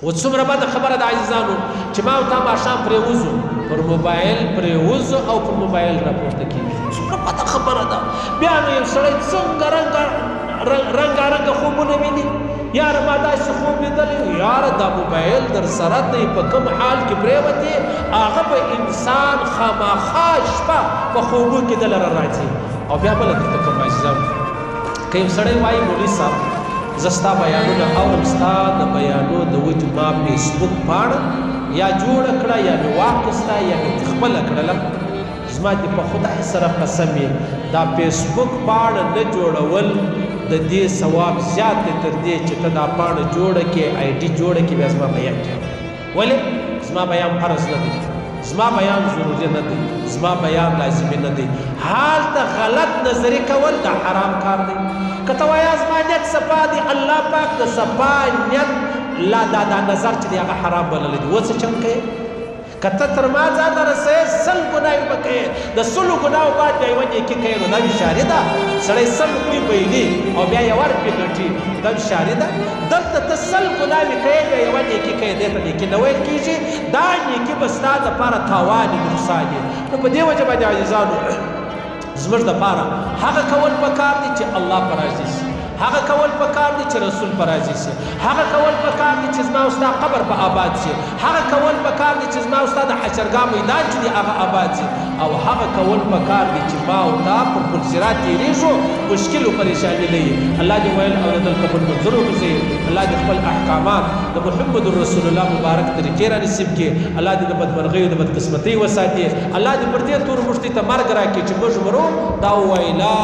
و څومره بده خبره ده عزیزانو چې ما او تا ماښام پرېوځو، پر موبایل پرېوځو او پر موبایل راپورته کېږو. څومره بده خبره ده. بیا نو یو سړی څنګه رنګه رنګارنګه خوبونه ویني. یاره ما داسې خوب لیدلی و، یاره دا موبایل در سره دی په کوم حال کې پرېوتې، هغه به انسان خامخا شپه په خوبو کې دلره راځي. او بیا بله درته کوم عزیزانو، که یو سړی وایي مولوي صاحب زه ستا بیانونه اورم، ستا د بیانو د وجې ما فیسبوک پاڼه یا جوړه کړه یا مې واخیسته یا مې خپله کړله، زما دې په خدای سره قسم وي دا فیسبوک پاڼه نه جوړول د دې ثواب زیات دی تر دې چې ته دا پاڼه جوړه کړې، آی ډي جوړه کړې، بیا زما بیان کې اورې. ولې؟ زما بیان فرض نه دی، زما بیان ضروري نه دی، زما بیان لازمي نه دی. هالته غلط نظري کول دا حرام کار دی. که ته وایا زما نیت صفا دی، الله پاک د صفا نیت لا دا دا نظر چې دی هغه حرام بللی دی. وڅه چم کوې؟ که ته تر ما ځان رسوې 100 ګناوې به کوې، د 100 ګناو بعد بیا یوه نیکي کوې، نو دا هوښیاري ده. سړی 100 روپۍ بایلي او بیا یوه روپۍ ګټي، دا هوښیاري ده. دلته ته 100 ګناوې کوې بیا یوه نیکي کوې، دې ته نیکي نه ویل کېږي. دا نیکي به ستا دپاره تاوان وي، نقصان وي. نو په دې وجه باندې عزیزانو زموږ دپاره هغه کول پکار دي چې الله په راضي شي، هغه کول پکار دي چې رسول په راضي شي، هغه کول پکار دي چې زما او ستا قبر په آباد شي، هغه کول پکار دي چې زما او ستا د حشرګاه میدان چې دی هغه آباد شي، او هغه کول پکار دي چې ما او تا پر پل صراط تېرېږو مشکل او پریشاني نه وي. الله دې ویل اورېدل قبول منظور وګرځوي. الله دې خپل احکامات د محمد رسول الله مبارک طریقې را نصیب کړي. الله دې د بدمرغۍ او د بدقسمتۍ وساتي. الله دې پر دې تورو مښتۍ ته مرګ راکړي چې موږ مرو دا ووایي لا.